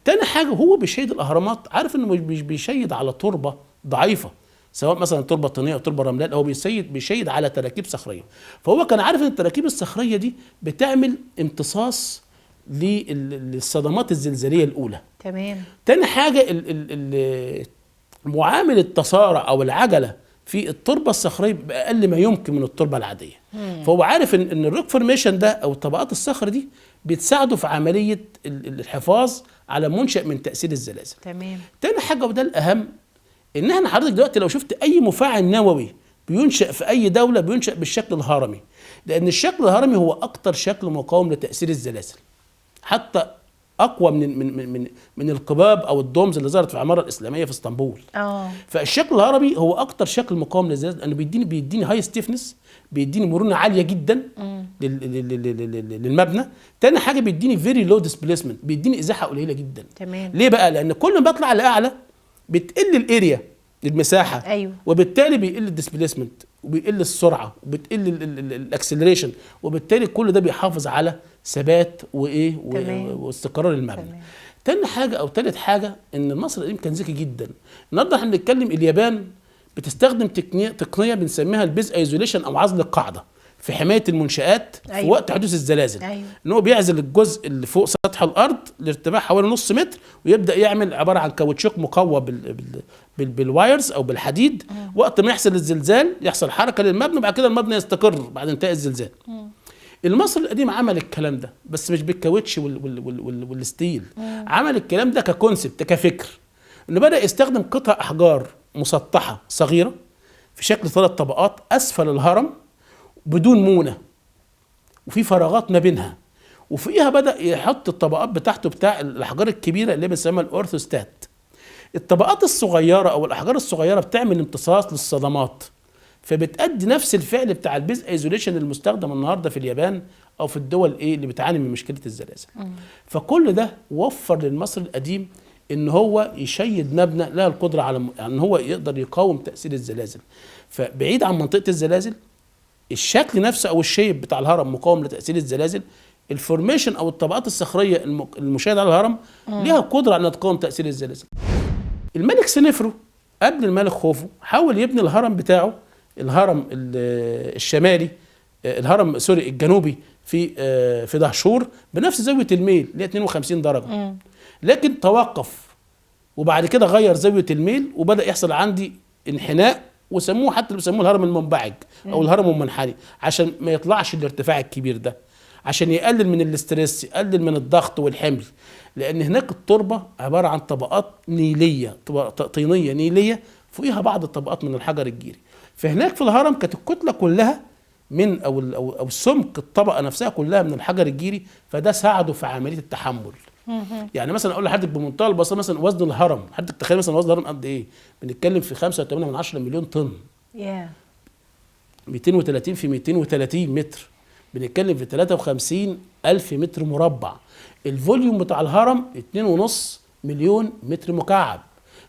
تاني حاجة، هو بيشيد الاهرامات عارف انه مش بيشيد على تربه ضعيفة، سواء مثلا تربه طينيه او تربه رمليه، هو بيشيد على تراكيب صخريه. فهو كان عارف ان التراكيب الصخريه دي بتعمل امتصاص للصدمات الزلزاليه الاولى. تمام. تاني حاجة، معامل التسارع او العجلة في التربة الصخريه بيبقى اقل ما يمكن من التربة العادية. فهو عارف ان ال rock formation ده او طبقات الصخر دي بتساعده في عملية الحفاظ على منشأ من تاثير الزلازل. تمام. تاني حاجة، وده الاهم، ان احنا حضرتك دلوقتي لو شفت اي مفاعل نووي بينشأ في اي دولة بينشأ بالشكل الهرمي، لان الشكل الهرمي هو اكتر شكل مقاوم لتاثير الزلازل، حتى اقوى من من من من القباب او ال domes اللي ظهرت في العمارة الاسلامية في اسطنبول. فالشكل الهرمي هو اكتر شكل مقاوم للزلازل، لانه بيديني high stiffness، بيديني مرونة عالية جدا للمبنى. تاني حاجة، بيديني very low displacement، بيديني ازاحه قليله جدا. تمام. ليه بقى؟ لان كل ما بطلع لاعلى بتقل ال area، المساحة. ايوه. وبالتالي بيقل ال displacement وبيقل السرعة وبتقل ال acceleration، وبالتالي كل ده بيحافظ على ثبات وايه واستقرار المبنى. تاني حاجة او تالت حاجة، ان المصري القديم كان ذكي جدا. النهارده احنا بنتكلم اليابان بتستخدم تقنية بنسميها ال base isolation او عزل القاعدة في حماية المنشات. أيوة. في وقت حدوث الزلازل. أيوة. ان هو بيعزل الجزء اللي فوق سطح الارض لارتفاع حوالي نص متر، ويبدا يعمل عبارة عن كاوتشوك مقوى بال wires او بالحديد. وقت ما يحصل الزلزال يحصل حركة للمبنى، وبعد كده المبنى يستقر بعد انتهاء الزلزال. المصري القديم عمل الكلام ده، بس مش بالكاوتش وال steel. عمل الكلام ده ك concept، كفكر، انه بدا يستخدم قطع احجار مسطحة صغيرة في شكل 3 طبقات اسفل الهرم بدون مونه، وفي فراغات ما بينها، وفيها بدا يحط الطبقات بتاعته بتاع الاحجار الكبيرة اللي بنسميها الأورثوستات. الطبقات الصغيرة او الاحجار الصغيرة بتعمل امتصاص للصدمات، فبتأدي نفس الفعل بتاع ال base isolation المستخدم النهارده في اليابان او في الدول ايه اللي بتعاني من مشكلة الزلازل. فكل ده وفر للمصري القديم ان هو يشيد مبنى لها القدرة على ان هو يقدر يقاوم تاثير الزلازل. فبعيد عن منطقة الزلازل، الشكل نفسه او ال shape بتاع الهرم مقاوم لتاثير الزلازل، ال formation او الطبقات الصخريه المشاهدة على الهرم ليها قدره على انها تقاوم تاثير الزلازل. الملك سنفرو قبل الملك خوفو حاول يبني الهرم بتاعه، الهرم الشمالي، الهرم sorry الجنوبي في دهشور بنفس زاوية الميل اللي هي 52 درجه. لكن توقف، وبعد كده غير زاوية الميل وبدا يحصل عندي انحناء، وسموه حتى اللي بيسموه الهرم المنبعج او الهرم المنحني، عشان ما يطلعش الارتفاع الكبير ده، عشان يقلل من ال stress، يقلل من الضغط والحمل، لان هناك التربة عبارة عن طبقات نيليه، طينيه نيليه فوقيها بعض الطبقات من الحجر الجيري. فهناك في الهرم كانت الكتلة كلها من او او سمك الطبقة نفسها كلها من الحجر الجيري، فده ساعده في عملية التحمل. يعني مثلا اقول لحضرتك بمنتهى البساطة، مثلا وزن الهرم، حضرتك تخيل مثلا وزن الهرم قد ايه؟ بنتكلم في 5.8 مليون طن. 230 في 230 متر، بنتكلم في 53 ألف متر مربع. ال volume بتاع الهرم 2.5 مليون متر مكعب.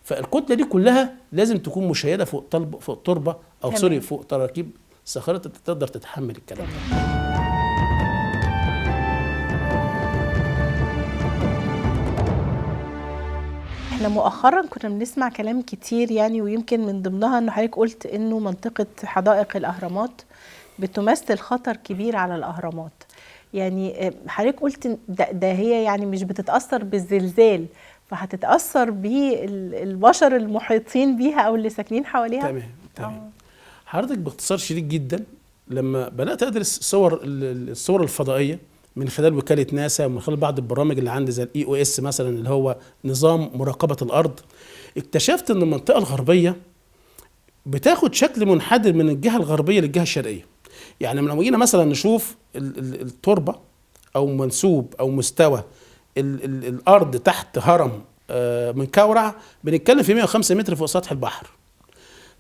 فالكتله دي كلها لازم تكون مشيدة فوق فوق تربه او sorry فوق تراكيب صخرة تقدر تتحمل الكلام ده. احنا مؤخرا كنا بنسمع كلام كتير يعني، ويمكن من ضمنها انه حضرتك قلت انه منطقة حدائق الأهرامات بتمثل خطر كبير على الأهرامات. يعني حضرتك قلت ده هي يعني مش بتتأثر بالزلزال، فهتتأثر بالبشر المحيطين بيها أو اللي ساكنين حواليها. تمام تمام. حضرتك باختصار شديد جدا لما بدأت أدرس الصور الفضائية من خلال وكالة ناسا ومن خلال بعض البرامج اللي عندي زي ال EOS مثلا اللي هو نظام مراقبة الأرض، اكتشفت إن المنطقة الغربية بتاخد شكل منحدر من الجهة الغربية للجهة الشرقية. يعني لما جينا مثلا نشوف التربة أو منسوب أو مستوى الأرض تحت هرم منكورع، بنتكلم في 105 متر فوق سطح البحر.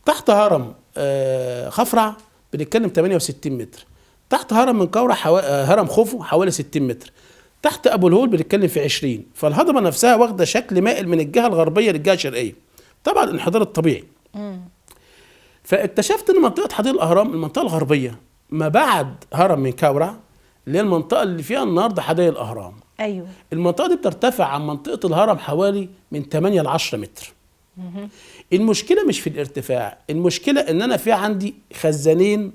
تحت هرم خفرع بنتكلم 68 متر. تحت هرم منكورع هرم خوفو حوالي 60 متر. تحت ابو الهول بنتكلم في 20. فالهضبه نفسها واخده شكل مائل من الجهة الغربية للجهة الشرقية، طبعا الانحدار الطبيعي. فاكتشفت ان منطقة حدائق الاهرام المنطقة الغربية ما بعد هرم منكورع اللي هي المنطقة اللي فيها النهارده حدائق الاهرام، ايوه، المنطقة دي بترتفع عن منطقة الهرم حوالي من 8 ل 10 متر. المشكلة مش في الارتفاع، المشكلة ان انا في عندي خزانين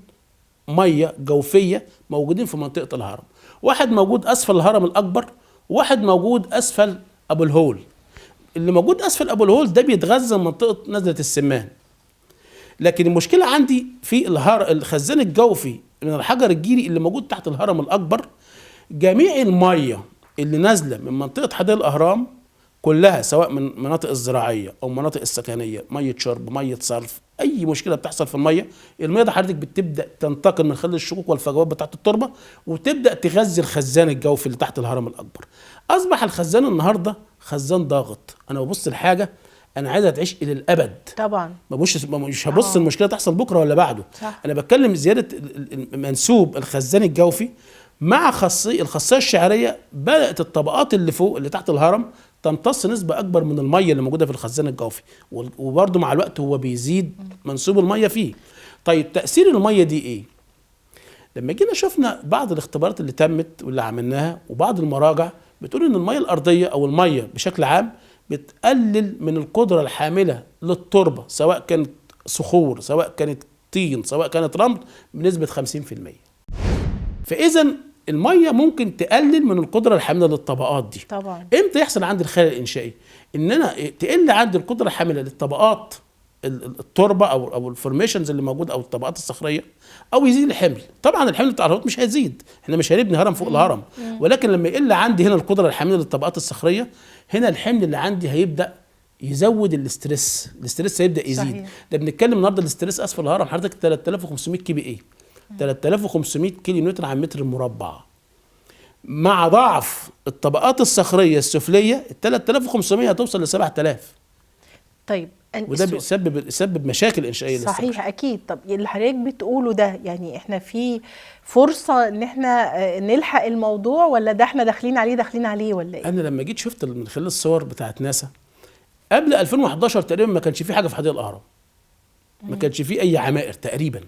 مية جوفيه موجودين في منطقة الهرم، واحد موجود اسفل الهرم الاكبر، واحد موجود اسفل ابو الهول. اللي موجود اسفل ابو الهول ده بيتغذى من منطقة نزله السمان. لكن المشكلة عندي في الخزان الجوفي من الحجر الجيري اللي موجود تحت الهرم الاكبر. جميع المية اللي نازله من منطقة حدائق الاهرام كلها، سواء من مناطق الزراعية او مناطق السكنية، مية شرب، مية صرف، اي مشكلة بتحصل في المية، المية ده حضرتك بتبدا تنتقل من خلال الشقوق والفجوات بتاعه التربة وتبدا تغذي الخزان الجوفي اللي تحت الهرم الاكبر. اصبح الخزان النهارده خزان ضاغط. انا ببص لحاجة انا عايزها تعيش الى الابد، طبعا ما ببصش، مش هبص المشكلة تحصل بكره ولا بعده. صح. انا بتكلم زيادة منسوب الخزان الجوفي مع الخاصية الشعرية. بدات الطبقات اللي فوق اللي تحت الهرم تمتص نسبة أكبر من المية اللي موجودة في الخزان الجوفي، وبرده مع الوقت هو بيزيد منسوب المية فيه. طيب تأثير المية دي إيه؟ لما جينا شفنا بعض الاختبارات اللي تمت واللي عملناها وبعض المراجع بتقول إن المية الأرضية أو المية بشكل عام بتقلل من القدرة الحاملة للتربة، سواء كانت صخور، سواء كانت طين، سواء كانت رمل، بنسبة 50%. فإذا المية ممكن تقلل من القدرة الحاملة للطبقات دي. طبعا. امتى يحصل عندي الخلل الانشائي؟ ان انا تقل عندي القدرة الحاملة للطبقات التربة او ال formations اللي موجودة او الطبقات الصخريه، او يزيد الحمل. طبعا الحمل بتاع الهرم مش هيزيد، احنا مش هنبني هرم فوق الهرم، ولكن لما يقل عندي هنا القدرة الحاملة للطبقات الصخريه، هنا الحمل اللي عندي هيبدا يزود ال stress، ال stress هيبدا يزيد. صحيح. ده بنتكلم النهارده ال stress اسفل الهرم حضرتك 3500 kPa، 3500 كيلو نيوتن على المتر المربع. مع ضعف الطبقات الصخريه السفليه ال 3500 هتوصل ل 7000. طيب وده بيسبب مشاكل انشائيه. صحيح اكيد. طب اللي حضرتك بتقوله ده يعني احنا في فرصة ان احنا نلحق الموضوع، ولا ده احنا داخلين عليه ولا ايه؟ انا لما جيت شفت من خلال الصور بتاعت ناسا قبل 2011 تقريبا ما كانش في حاجة في حدائق الاهرام، ما كانش في اي عمائر تقريبا،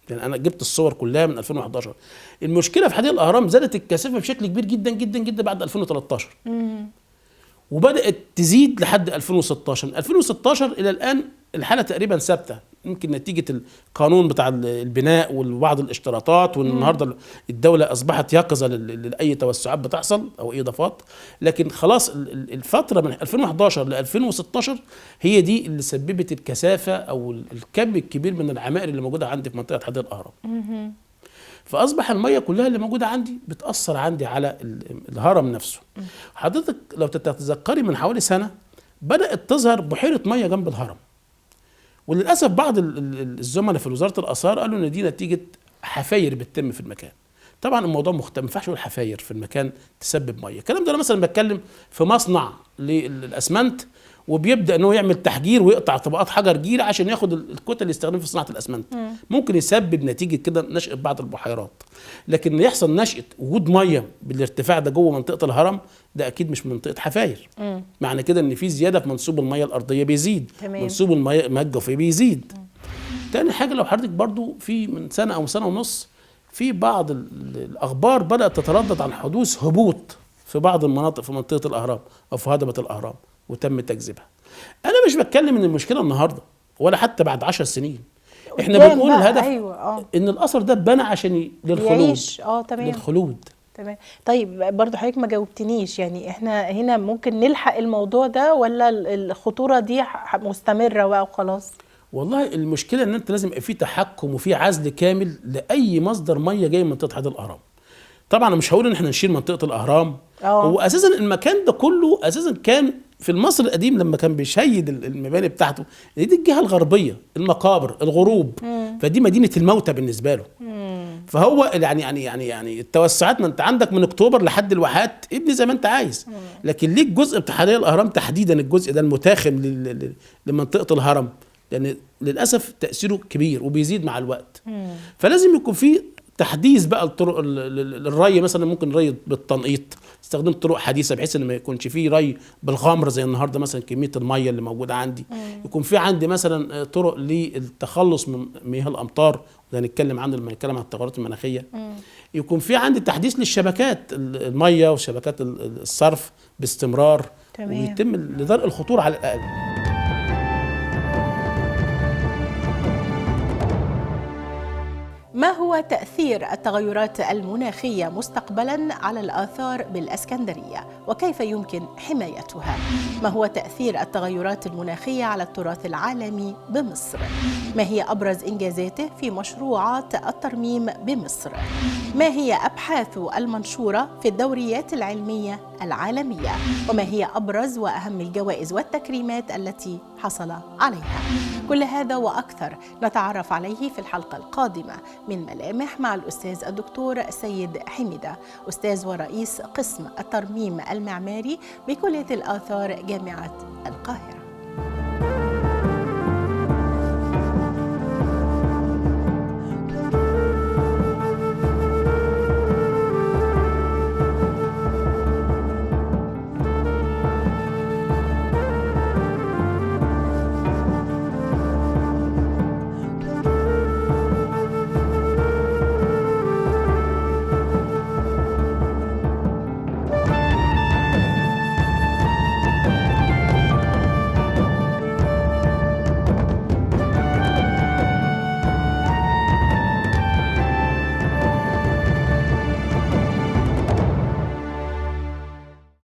لان انا جبت الصور كلها من 2011. المشكلة في حدائق الاهرام زادت الكثافة بشكل كبير جدا جدا جدا بعد 2013، وبدات تزيد لحد 2016. من 2016 الى الان الحالة تقريبا ثابتة، يمكن نتيجة القانون بتاع البناء وبعض الاشتراطات، وان النهارده الدولة اصبحت يقظه لاي توسعات بتحصل او اي اضافات. لكن خلاص الفترة من 2011 ل 2016 هي دي اللي سببت الكثافة او الكم الكبير من العمائر اللي موجودة عندي في منطقة حدائق الاهرام. فاصبح المية كلها اللي موجودة عندي بتاثر عندي على الهرم نفسه. حضرتك لو تتذكري من حوالي سنة بدات تظهر بحيرة مية جنب الهرم، وللاسف بعض الزملاء في وزارة الاثار قالوا ان دي نتيجة حفاير بتتم في المكان. طبعا الموضوع مختلف، ما ينفعش اقول حفاير في المكان تسبب مية. الكلام ده انا مثلا بتكلم في مصنع للاسمنت وبيبدا ان هو يعمل تحجير ويقطع طبقات حجر جير عشان ياخد الكتل اللي يستخدمها في صناعة الاسمنت. ممكن يسبب نتيجة كده نشأة بعض البحيرات، لكن يحصل نشأة وجود مية بالارتفاع ده جوه منطقة الهرم ده اكيد مش منطقة حفاير. معنى كده ان في زيادة في منسوب المية الارضية بيزيد. تمام. منسوب المية الجوفيه بيزيد. تاني حاجة لو حضرتك برضو في من سنة او سنة ونص في بعض الاخبار بدات تتردد عن حدوث هبوط في بعض المناطق في منطقة الاهرام او في هضبه الاهرام، وتم تكذيبها. انا مش بتكلم ان المشكلة النهارده ولا حتى بعد 10 سنين، احنا بنقول الهدف. أيوة. ان الاثر ده اتبنى عشان للخلود. تمام. للخلود. تمام. طيب برضو حضرتك ما جاوبتنيش، يعني احنا هنا ممكن نلحق الموضوع ده ولا الخطورة دي مستمرة بقى وخلاص؟ والله المشكلة ان انت لازم يبقى في تحكم وفي عزل كامل لاي مصدر مية جاي من منطقة حدائق الاهرام. طبعا انا مش هقول ان احنا نشيل منطقة الاهرام. هو اساسا المكان ده كله اساسا كان في المصري القديم لما كان بيشيد المباني بتاعته دي الجهة الغربية، المقابر، الغروب. فدي مدينة الموتى بالنسبة له. فهو يعني يعني يعني يعني التوسعات، ما انت عندك من اكتوبر لحد الواحات ابني زي ما انت عايز، لكن ليه الجزء بتاع حدائق الاهرام تحديدا الجزء ده المتاخم لمنطقه الهرم، لان للاسف تاثيره كبير وبيزيد مع الوقت. فلازم يكون في تحديث بقى الطرق الري، مثلا ممكن ري بالتنقيط، استخدام طرق حديثه بحيث ان ما يكونش فيه ري بالغمر زي النهارده مثلا كمية المية اللي موجودة عندي. يكون في عندي مثلا طرق للتخلص من مياه الامطار، وده هنتكلم عنه لما نتكلم عن التغيرات المناخية. يكون في عندي تحديث للشبكات المية وشبكات الصرف باستمرار. تمام. ويتم لدرء الخطورة على الاقل. ما هو تأثير التغيرات المناخية مستقبلاً على الآثار بالإسكندرية وكيف يمكن حمايتها؟ ما هو تأثير التغيرات المناخية على التراث العالمي بمصر؟ ما هي أبرز إنجازاته في مشروعات الترميم بمصر؟ ما هي أبحاثه المنشورة في الدوريات العلمية العالمية؟ وما هي أبرز وأهم الجوائز والتكريمات التي حصل عليها؟ كل هذا وأكثر نتعرف عليه في الحلقة القادمة من ملامح مع الأستاذ الدكتور سيد حميدة، أستاذ ورئيس قسم الترميم المعماري بكلية الآثار جامعة القاهرة.